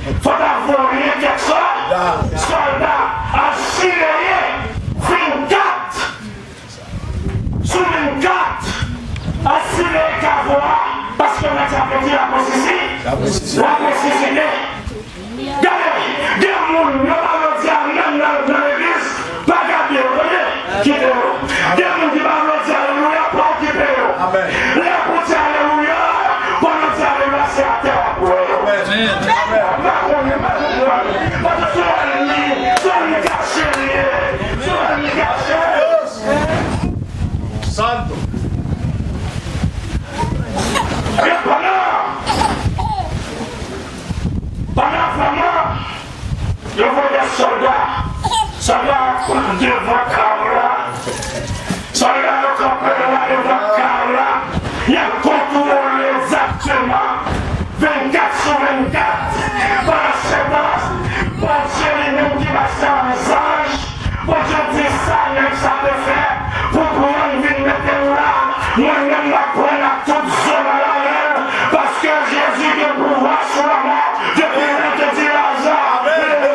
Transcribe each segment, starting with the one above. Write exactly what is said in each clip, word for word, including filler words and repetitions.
Fò ta voye kèk sò-, sòlda al siveye vennkat sou vennkat, al siveye kavo a, paske Bondye ap di l ap resisi-, l ap resisite. Gade, gen moun, yo pa jodi a menm nan, nan legliz, pa gade yo, tande, kite yo. Gen moun ki pa vle di alelouya, pa okipe yo. Lè pou di alelouya, pandan di alelouya, se atè w ap wè yo. M pa konnen, m pa konprann. Paske sou ènmi, sou ènmi kache li ye. Sou ènmi kache. Santo. E pandan, pandan vrèman, yo voye de sòlda. Sòlda yo kanpe devan kay la. Sòlda yo kanpe la devan kay la. Y ap kontwole egzakteman vennkat sou vennkat. Pandan se tan, Bondye li menm ki pase an zanj, Bondye di sa nèg sa te fè pou pran vin mete l la. Mwen menm m ap pran ak tout zo nan lamen l, paske Jezi gen pouvwa sou lanmò. Depi lè l te di Laza, leve,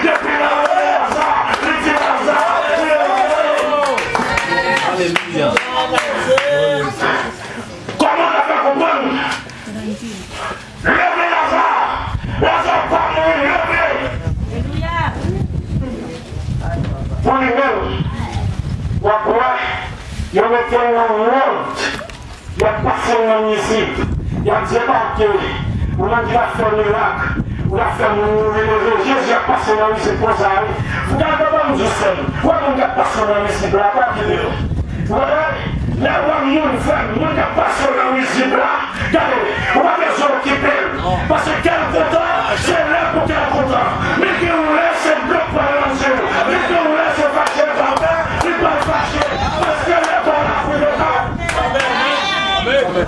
depi lè l te di Laza, li di Laza, leve. Alelouya. Kòman n ap fè konprann? Leve Laza! Laza pa mouri, leve! Pou li menm, w ap wè, yo mete l nan wòd, y ap pase l nan mizib, y ap debake, ou menm ki t ap fè mirak, ou t ap fè moun mouri leve, Jezi ap pase nan mizib konsa wi. Ou gade kòman m di w sè m, ou wè moun k ap pase w nan mizib la, pa kite yo. Ou wè, lè w wè moun, frè m, moun k ap pase w nan mizib la, gade, ou pa bezwen okipe l. Paske kè l kontan, se lè pou kè l kontan. Men gen yon lè, se dlo k pral nan zye l. Men gen yon lè, se fache l pral fè, li pral fache. Paske lè pa la pou yo pa. Amèn.